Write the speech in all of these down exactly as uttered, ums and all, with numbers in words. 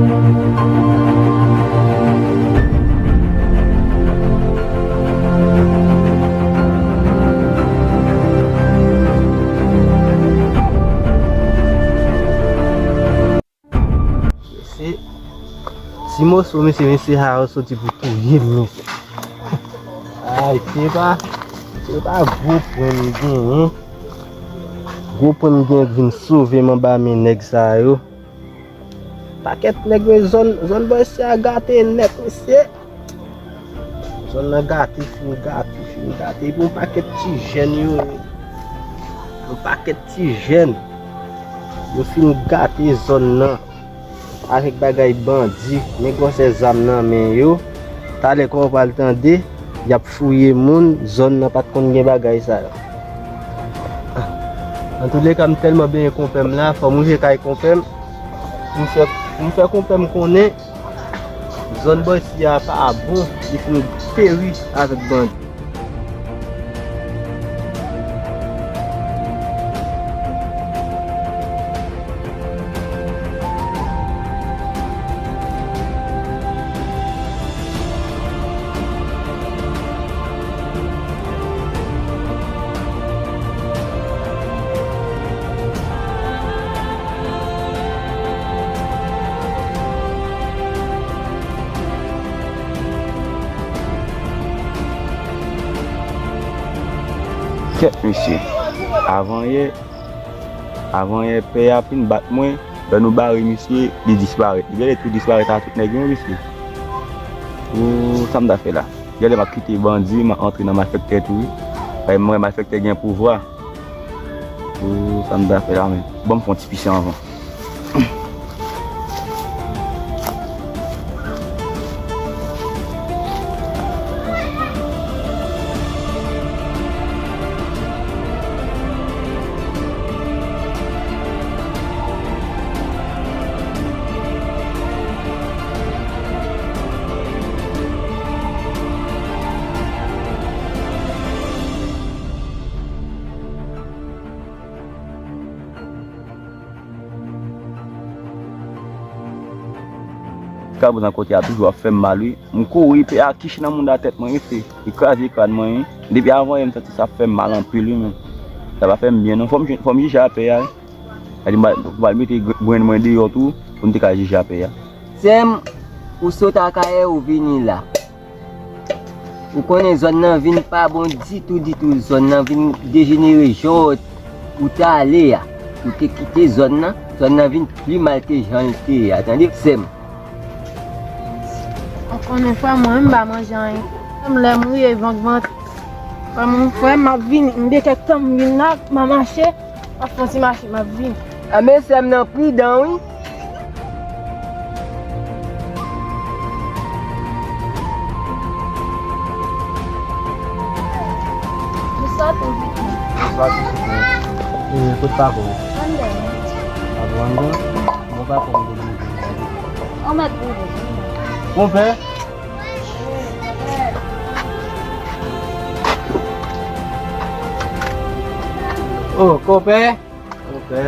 Mesye, ti moso, mesye, mesye sa yo soti pou touye m, mesye. Ay, se pa, se pa gwo pwen m genyen. Gwo pwen m genyen k vin sove m anba men nèg sa yo. Pakèt nèg, men zòn, zòn Bòysi a gate nèt, mesye. Zòn nan gate, fin gate, fin gate. Epi yon pakèt ti jèn yo, yon pakèt ti jèn yo fin gate zòn nan avèk bagay bandi, men gwosè zam nan men yo. Talè kòman w pral tande, y ap fouye moun, zòn nan pa t konn gen bagay sa yo. Antouleka, m tèlman benyen konpè m la, fò m rive kay konpè m. Pou m fè, pou m fè konpè m konnen, zòn Bòysi a pa bon, li fin peri avèk bandi. Kèt mesye, avanyè, avanyè pè a fin bat mwen, lè nou bare misye, li disparèt. Li genlè tou disparèt a tout nèg yo, mesye. Ou, sa m ta fè la? Genlè m ap kite bandi, m ap antre nan malfèktè tou, wi. Paske m wè malfèktè gen pouvwa. Ou, sa m ta fè la menm? Ban m fè yon ti pise anvan. Kabrit nan kote a toujou ap fè m mal, wi. M kouri, pè a kiche nan mouda tèt mwen, wi, se li kraze kràn mwen, wi. Depi avanyè m santi sa ap fè m mal anpil, wi, men sa pa fè m byen, non. Fò m jwenn, fò m jije a pè a, wi. Sa di m pral, m pral mete gr-, grenn mwen deyò tou, pou m te ka jije a pè a. Sè m, ou sot Akayè, ou vini la. Ou konnen zòn nan vin pa bon ditou, ditou. Zòn nan vin dejenere jan w, ou t ale a. Ou te kite zòn nan, zòn nan vin pi mal ke jan l te ye a. Tande, sè m. Ou konnen, frè mwen, m pa manje anyen. Frè m, lè m rive vant vant. Frè m, frè m, m ap vini. M gen kèk tan m vin la, m a mache. M ap fè yon ti mache, m ap vini. A, men sè m nan pridan, wi. Bonswa, tonton. Bonswa, pitit mwen. E, kot papa w? Anndan. Papa w anndan? Bon, papa m te vini. An mèt vini. Konpè? Oh, konpè. Konpè.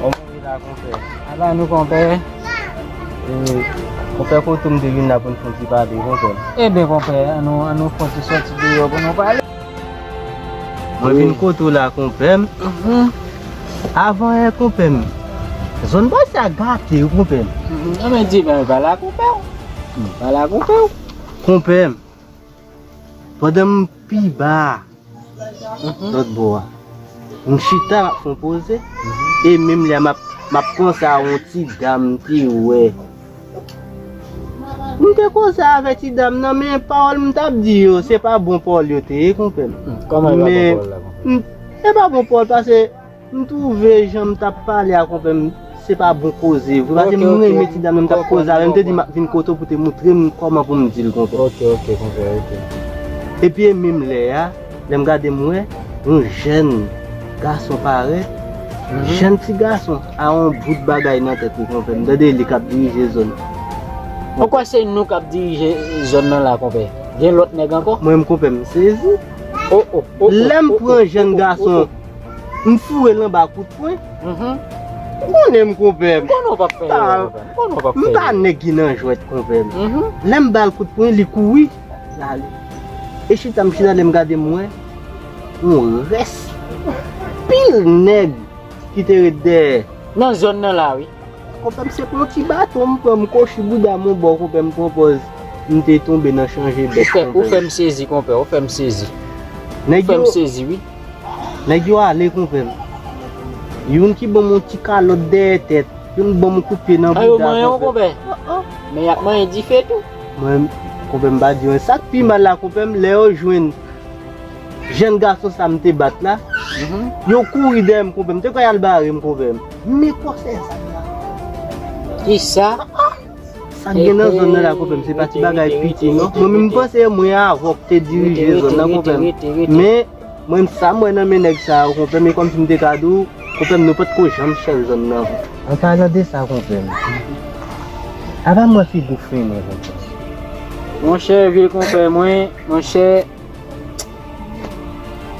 Kòman w ye la, konpè? Ala nou, konpè. E, konpè, kote w m te vin la pou n fè yon ti pale, konpè? Ebyen, konpè, an nou, an nou fè yon ti sòti deyò pou nou pale. Mwen vin kote w la, konpè m. Mhm. Avanyè, konpè m. Zòn Bòysi a gate, wi, konpè m. Mhm. Anben, di, men, pa la, konpè. Pa la, konpè. Konpè m. Pandan m pi ba a, mhm, lòt bò a, m chita, m ap fè yon poze, mhm, e menm lè a m ap, m ap panse a yon ti dam m te wè. M te koze avèk ti dam nan, men pawòl m t ap di yo, se pa bon pawòl yo te ye, konpè m. Hmm, kòman e pa bon pawòl la, konpè? Men, m, e pa bon pawòl, paske m twouve jan m t ap pale a konpè m, se pa bon koze vre. Paske m renmen ti dam nan, m t ap koze avè l, m te di m ap vin kote w pou te moutre m kòman pou m di l, konpè. Ok, ok, konpè, ok. Epi e menm lè a, lè m gade m wè yon jèn gason parèt, mhm, jèn ti gason a yon bout bagay nan tèt li, konpè. M tande li k ap dirije zòn. Ou kwè se nou k ap dirije zòn nan la, konpè? Gen lòt nèg ankò? Mwen menm, konpè, m sezi. Oh, oh, oh, oh, oh, oh, oh, oh. Lè m pran jèn gason, m foure l anba kout pwen. Mhm. Konnen m, konpè m. M konnen w p ap fè erè, konpè m. M konnen w p ap fè erè. M pa nèg ki nan jwèt, konpè m. Lè m ba l kout pwen, li kouri, l ale. E chita m chita, lè m gade, m wè yon rès pil nèg ki te ret dèyè. Nan zòn nan la, wi. Konpè m, se pou yon ti bato m pran, m kochi bouda m yon bò, konpè m, pran pòz m te tonbe nan chanje bèt, konpè m. Ou fè m sezi, konpè, ou fè m sezi. Ou fè m sezi, wi. Nèg yo ale, konpè m. Youn ki ban m yon ti kalòt dèyè tèt, youn ban m yon kout pye nan bouda, konpè. Men y ap manyen dife tou. Mwen, konpè m, pa di yon sa k pi mal la, konpè m, lè yo jwenn jèn gason sa m te bat la, yo kouri dèyè m, konpè m. M te kwè y al bare m, konpè m. Men kòsè sa la. Kisa? Sa k gen nan zòn nan la, konpè m, se pa ti bagay piti, non. Mwen menm, m panse mwen avè w k te dirije zòn nan, konpè m. Men, mwen, sa m wè nan men nèg sa yo, konpè m, e kòmsi m te ka di w, konpè m, nou potko janm chèf zòn nan. An palan de sa, konpè m, apa m wè figi w fennen, konpè m. Monchè, vil konpè mwen, monchè,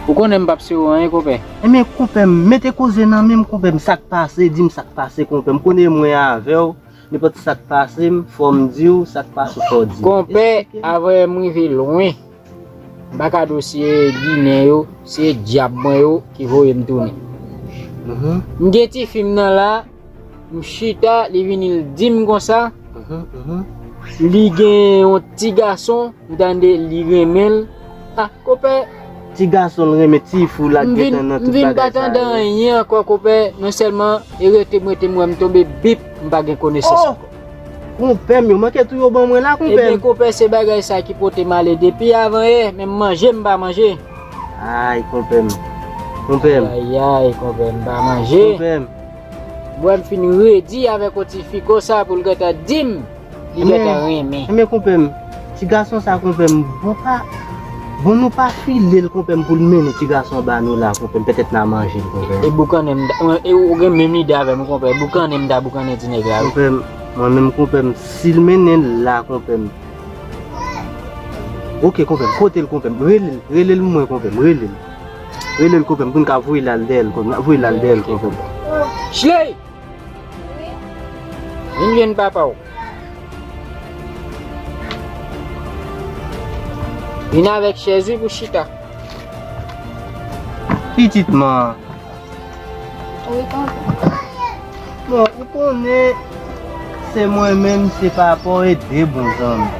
ou konnen m p ap sere w anyen, konpè. Ebyen, konpè m, mete koze nan men m, konpè m, sa k pase, di m sa k pase, konpè m. Konnen mwen avè w, nenpòt sa k pase m, fò m di w, sa k pase w, fò w di m. Konpè, avè m rive lwen. M pa ka di w se Ginen yo, se dyab mwen yo ki voye m tounen. M gen tifi m nan la, m chita, li vini, l di m konsa, li gen yon ti gason, m tande li renmen l. Ah, konpè. Ti gason l renmen, ti fi w la k gentan nan tout bagay sa yo. M vin pa tande anyen ankò, konpè, non sèlman e rete m rete m wè m tonbe bip, m pa gen konesans ankò. Konpè m, yo manke tou yo ban mwen la, konpè m. Ebyen, konpè, se bagay sa ki pote m ale depi avan yè, men m manje, m pa manje. Ay, konpè m. Konpè m. Ay, ay, konpè m, pa manje. Konpè m. M wè m fin redi avèk yon ti fi konsa pou l gentan di m li gentan renmen. Ebyen, konpè m, ti gason sa, konpè m, bon pa, bon nou pa file l, konpè m, pou l mennen ti gason an ba nou la, konpè m, petèt n a manje l, konpè m. E boukannen m, e ou gen menm lide avè m, konpè, boukannen m ta boukannen ti nèg la, wi. Konpè m, mwen menm, konpè m, si l mennen l la, konpè m. Oke, konpè m, kote l, konpè m, rele l, rele l mwen, konpè m, rele l. Rele l, konpè m, pou n ka voye l al dèyè l, konpè m, voye l al dèyè l, konpè m. Shley! Vin jwenn papa w. Vin avèk chèz wi pou chita. Pitit man. Wi, tonton. Bon, ou konnen se mwen menm, se papa w e de bon zanmi.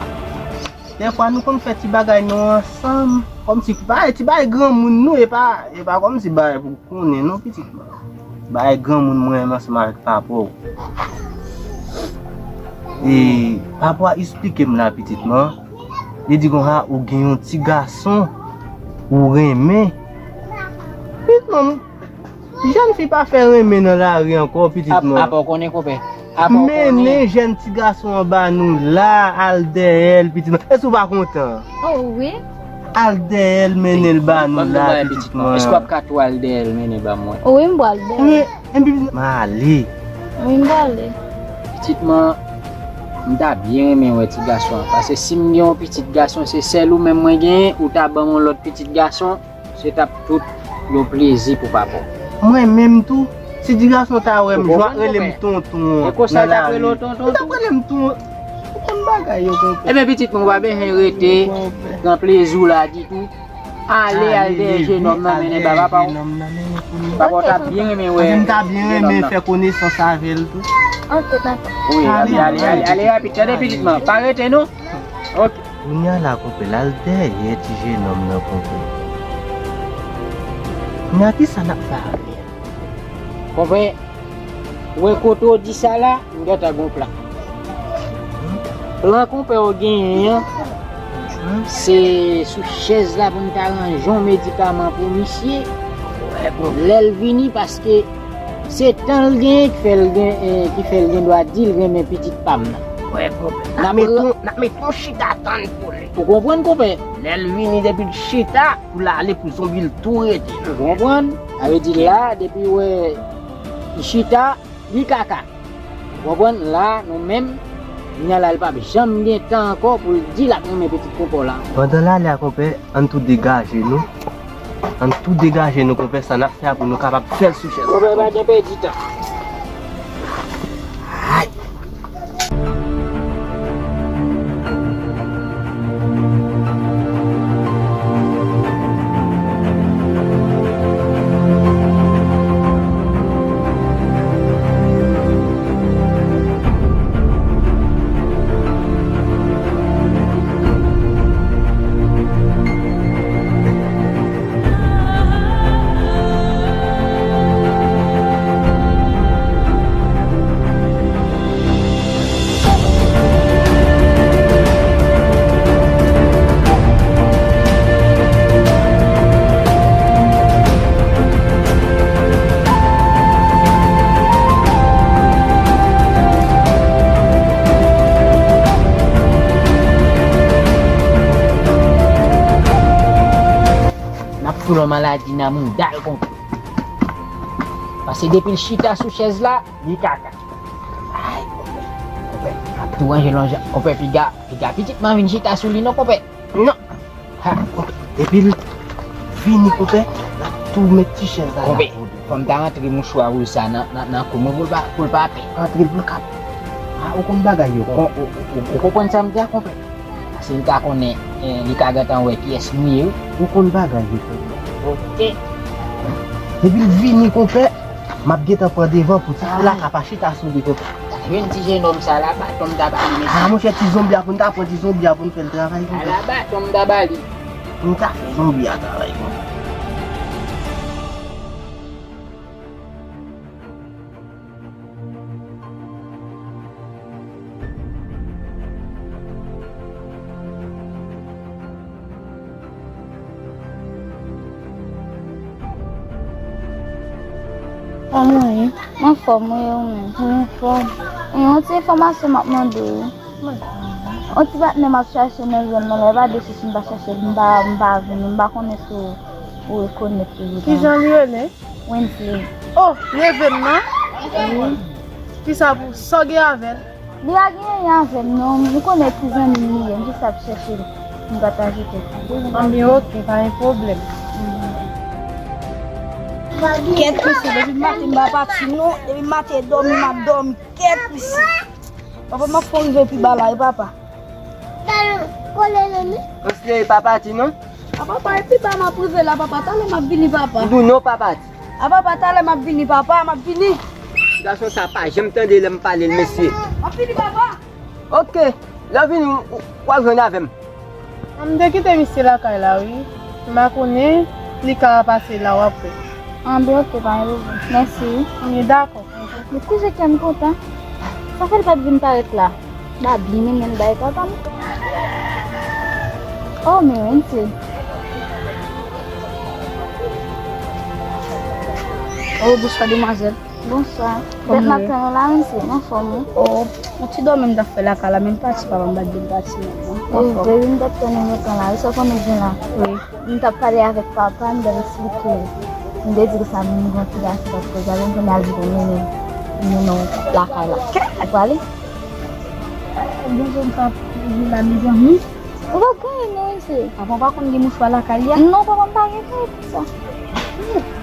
Dèfwa nou konn fè ti bagay nou ansanm, kòmsi pa ti bagay granmoun nou, e pa, e pa kòmsi bagay pou konnen non pitit mwen. Bagay granmoun mwen menm ansanm avèk papa w. E papa w a esplike m la pitit mwen. Li di konsa ou gen yon ti gason ou renmen. Pitit mwen, jèn fi pa fè renmen nan lari ankò pitit mwen. Apa w konnen konpè. Apa w konnen. Mennen jèn ti gason an ba nou la, al dèyè l pitit mwen. Èske w pa kontan? Oh wi. Al dèyè l, mennen l ba nou la, pitit mwen. Èske w ap ka tou al dèyè l, mennen ba mwen? Wi, m pral dèyè l. Wi, epi m ale. Wi, m prale. Pitit mwen, m ta byen renmen wè ti gason an. Paske si m gen yon pitit gason, se sèl ou menm mwen genyen, ou ta ban m yon lòt pitit gason, se t ap tout yon plezi pou papa w. Mwen menm tou, si ti gason ta wè m, jwa rele m tonton nan lari. E konsa l t ap rele w tonton tou? Li t ap rele m tonton. Ou konn bagay yo, konpè. Ebyen, pitit mwen, ou pa bezwen rete pran plezi w la ditou. Ale, al dèyè jenòm nan, mennen ba papa w. Papa w ta byen renmen wè jenòm nan. M ta byen renmen fè konesans avè l tou. Ok, papa. Wi, ale, ale, ale, ale rapid. Tande pitit mwen, pa rete non. Ok. Kounye a la, konpè, l al dèyè ti jenòm nan, konpè. Kounye a, kisa n ap fè avè l? Konpè, ou wè kote w di sa la, m gentan gen yon plan. Plan konpè w genyen an, se sou chèz la pou m ta ranje yon medikaman pou misye. Lè l vini, paske se tan l genyen ki fè l gen, eh, ki fè l gen dwa di l renmen pitit pa m nan. Wè, konpè. N ap met yon, n ap met yon chita tann pou li. Ou konprann, konpè? Lè l vini, depi l chita, pou l ale, pou zonbi l tou rete. Ou konprann? Sa vle di la, depi w wè li chita, li kaka. Ou konprann? La, nou menm, kounye a la, li p ap janm gen tan ankò pou l di l ap renmen pitit konpè w la. Pandan l ale a, konpè, ann tou degaje nou. Ann tou degaje nou, konpè, sa n ap fè a pou nou kapab fè l sou chèz la. Konpè, pa gen pèdi tan. Yon maladi nan mouda l, konpè. Paske depi l chita sou chèz la, li kaka. Ay, konpè. Konpè, ap tou ranje lonjan. Konpè, piga, piga pitit mwen vin chita sou li non, konpè. Non. Ha, konpè. Epi l vini, konpè, l ap tou met ti chèz la. Konpè, fò m ta rantre mouchwa wouj sa nan, nan, nan kou mwen pou l pa, pou l pa pè. Rantre pou l ka. Ah, ou konn bagay yo, konpè. Ou, ou, ou, ou konprann sa m di a, konpè? Paske m ta konnen, eh, li ka gentan wè kiyès nou ye, wi. Ou konn bagay yo, konpè. Ok. Depi l vini, konpè, m ap gentan pran devan pou ti fi la ka pa chita sou li, konpè. Jwenn ti jenòm sa la, baton m ta ba li, mesye. Ah, monchè, ti zonbi a pou n ta pran ti zonbi a pou n fè l travay, konpè. Ala baton m ta ba li. Pou n ta fè zonbi a travay, konpè. Kòman w ye? Anfòm, wi, ou menm? Anfòm. Yon ti enfòmasyon m ap mande w, wi. Yon ti patnè m ap chache nan zòn nan, lè pa de sousi m pa chache l, m pa, m pa vini, m pa konnen si w rekonèt li. Kijan li rele? Wensley. Oh, neve m nan? Wi. Kisa pou, sa w gen avè l? Li pa gen anyen avè m non, m konnen ti zanmi m li ye, m jis ap chèche l, m pataje kèk ide. Anben, ok, pa gen pwoblèm. Kèt mesye, depi maten m pa pati non, depi maten dòmi m ap dòmi, kèt mesye. Papa, m ap fon rive pi ba la, wi papa. Kole nan men. Ansley pa pati non. A papa, epi ba m ap rive la, papa. Talè m ap vini, papa. M di w non, pa pati. A papa, talè m ap vini, papa, m ap vini. Gason sa pa janm tande lè m pale l, mesye. M ap vini, papa. Ok, lè w vini, w, w ap jwenn avè m. M te kite misye lakay la, wi. M pa konnen, li ka pase la, w ap wè. Anben, ok, pa gen pwoblèm. Mèsi. Wi, dakò. Mwen koze kè m kontan. Sa fè l pa t vin parèt la? Ba byen mennen l bay papa m. Oh, men Wensley. Oh, bonswa, demwazèl. Bonswa. Kòman w ye? Bèt m ap tann ou la, Wensley. M anfòm, wi. Oh, yon ti dòmi m t ap fè lakay la, men m pati, papa m pa t vin pati non. M anfòm. Wi, m t ap tann ou lontan la, wi, sa w konnen jan la. Wi. M t ap pale avèk papa m, m t ap eksplike l. M te di l sa, m gen yon ti gason k ap koze avè m, kounye a l di pou m mennen, m mennen w lakay la. Ou prale? Bonjou, m p ap vin la, mezanmi. Ou p ap gen anyen non, Wensley. Papa w pa konn gen mouchwa lakay li a? Non, papa m pa gen kay pou sa.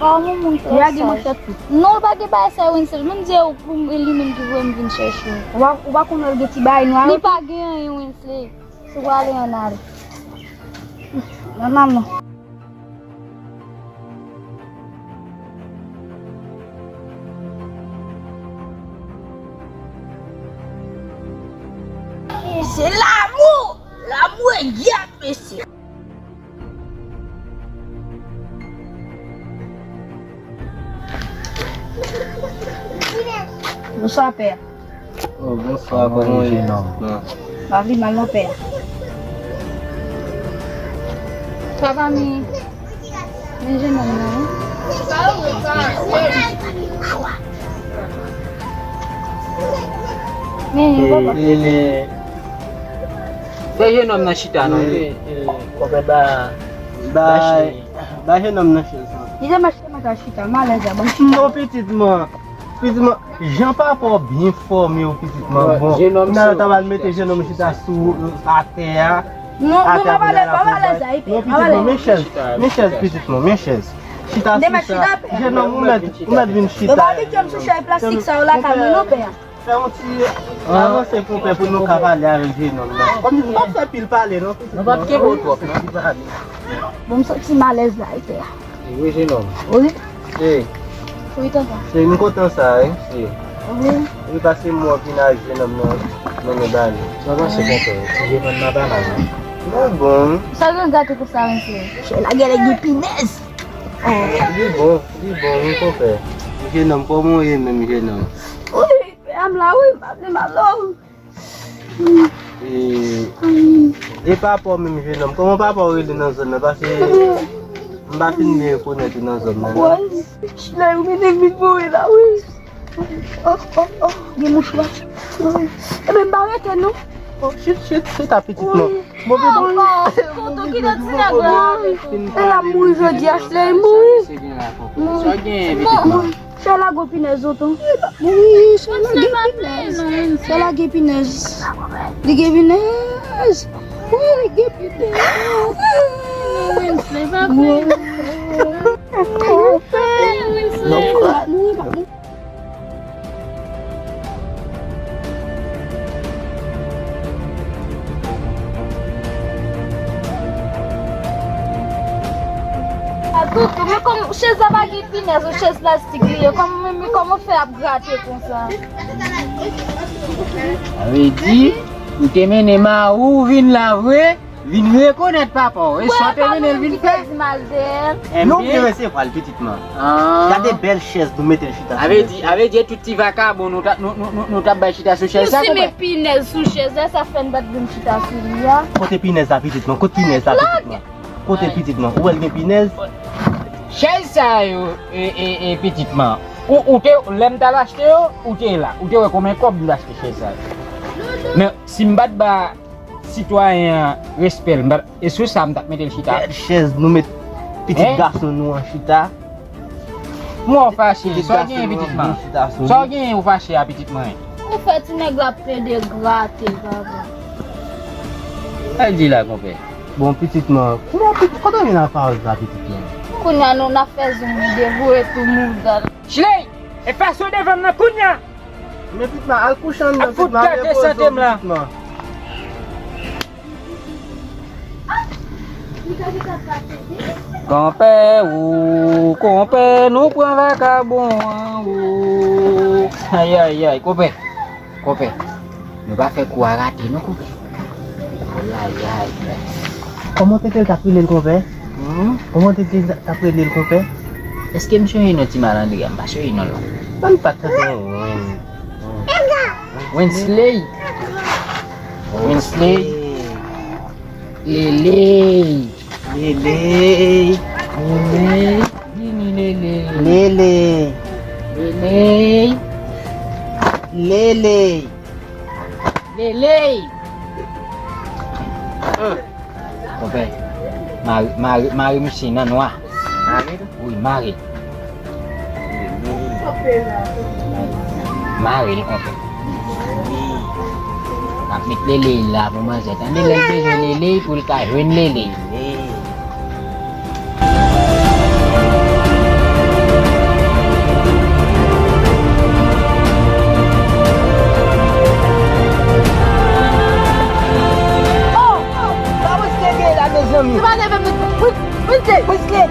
Papa m yon moun trè saj. Li a gen manchèt tou. Non, l pa gen bagay sa yo, Wensley. Menm di w pou m, li menm ki voye m vin chèche w. Ou pa, ou pa konn wè l gen ti bagay nwa yo? Li pa gen anyen, Wensley. Si w ale, ann ale. Ann al non. Se lanmou! Lanmou e dyab, mesye! Bonswa, pè. Oh, bonswa, kòman w ye? Kòman w ye, jenòm? Bon. Pa vle mal non, pè. Papa, men, men jenòm nan, wi. Men, papa. E, e, fè jenòm nan chita, non, e, e, konpè ba, ba, ba jenòm nan chèz lan. Li te mache nan ka chita, malèz la, ban m chita. Non, pitit mwen. Pitit mwen, jan papa w byen fòme w, pitit mwen. Bon, jenòm nan ta pral mete jenòm chita sou atè a. Non, non, m ap alèz, m ap alèz la, epi non, pitit mwen, men chèz, men chèz, pitit mwen, men chèz. Chita sou sa. Jenòm, ou mèt, ou mèt vin chita. Yo pa vin jwenn sou chèz plastik sa yo lakay mwen non, pè. Fè yon ti avanse, konpè, pou nou ka pale avèk jenòm nan. Kòm nou pa fè pil pale, non? Nou p ap kenbe w twòp, non? Bon, m santi m alèz la, pè. Wi, jenòm. Wi. Wi, tonton. Se, m kontan sa, wi. Wi. Wi, paske m wè w vin ak jenòm nan, nan men bale. Sa pase, konpè? Ti jenòm nan pa mal, non? Bon, bon. Sa gen gato konsa, mesye? Chè la genlè gen pinèz. Li bon, li bon, wi, konpè. Jenòm, kòman w ye menm, jenòm? Wi, pè a m la, wi, m pa vle mal non. E, e papa w menm, jenòm? Kòman papa w rele nan zòn nan? Paske m pa fin byen rekonèt ou nan zòn nan, non. Chilè yo mennen m vin voye la, wi. Oh, oh, oh, gen mouchwa. Ebyen, m pa rete, non. Oh, chit, chit, chita pitit mwen. Move bon. Koto kite ti nèg la. E la mouri jodi, Ashley mouri. Mouri. Chè la gwo pinèz otan. Mouri, chè la gen pinèz. Chè la gen pinèz. Li gen pinèz. Wi, li gen pinèz. Mouri, pa mouri. Adou, men kòm chèz la pa gen pinèz, yon chèz plastik li ye, kòman, kòman fè ap grate konsa? Sa vle di, ou te mennen mari w vin la vre? Vin rekonèt papa w. E sa w te mennen l vin fè? Enben, nou vle resevwa l pitit mwen. Gade bèl chèz nou mete l chita sou. Avè di, avè di tout ti vakabon nou t ap, nou, nou, nou, nou t ap bay chita sou chèz sa, konpè. Yo simen pinèz sou chèz la, sa fè n pa t vin chita sou li a. Kote pinèz la pitit mwen? Kote pinèz la pitit mwen? Kote pitit mwen? Ou wè l gen pinèz? Chèz sa yo, e, e, e, pitit mwen. Ou, ou te, lè m t al achte yo, ou te la. Ou te wè konbyen kòb m t achte chèz sa yo. Men, si m pa t ba sitwayen an respè l, m pa t, e sou sa m t ap mete l chita. Bèl chèz nou met pitit gason nou an chita. Mwen w fache, sa w genyen pitit mwen? Sa w genyen ou fache a pitit mwen? Ou fè ti nèg la plede grate, papa. Sa l di la, konpè? Bon, pitit mwen, kounye a, pitit, kote w vin ak pawòl sa, pitit mwen? Kounye a, nou n ap fè zoom li devoye tou mouda. Chley! E pase w devan m nan kounye a! Men pitit mwen, al kouche anndan, pitit mwen, al repoze w, pitit mwen. Konpè, ou, konpè, nou pran vakabon an, ou. Ayayay, konpè. Konpè, nou pa fè kou a rate non, konpè. Ayayay. Kòman tete l t ap rele l, konpè? Hmm? Kòman tete l t ap rele l, konpè? Èske m sonje non ti malandren an? M pa sonje non l. Ban m pa t tande yon Wen. Wensley. Wensley. Lele. Lele. Lele. Vini, Lele. Lele. Lele. Lele. Lele. Konpè, mare, mare, mare misye nan nwa. Mare l? Wi, mare l. Mare l, konpè. N ap met Lele la pou manzè tande, lè l bezwen Lele pou l ka jwenn Lele. Oh! Sa Wesley gen la, mezanmi? Se pa leve m, Wesley! Wesley!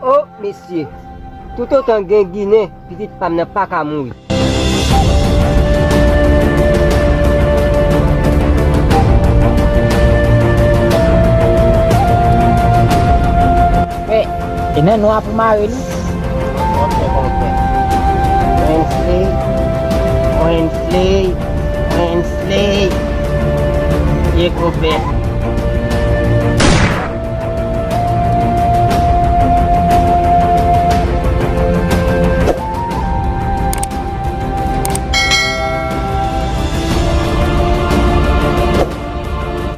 O mesye, toutotan gen Ginen, pitit pa m nan pa ka mouri. E, e nan nwa pou mare li. Konpè, konpè. Wensley, Wensley, Wensley. Ye konpè.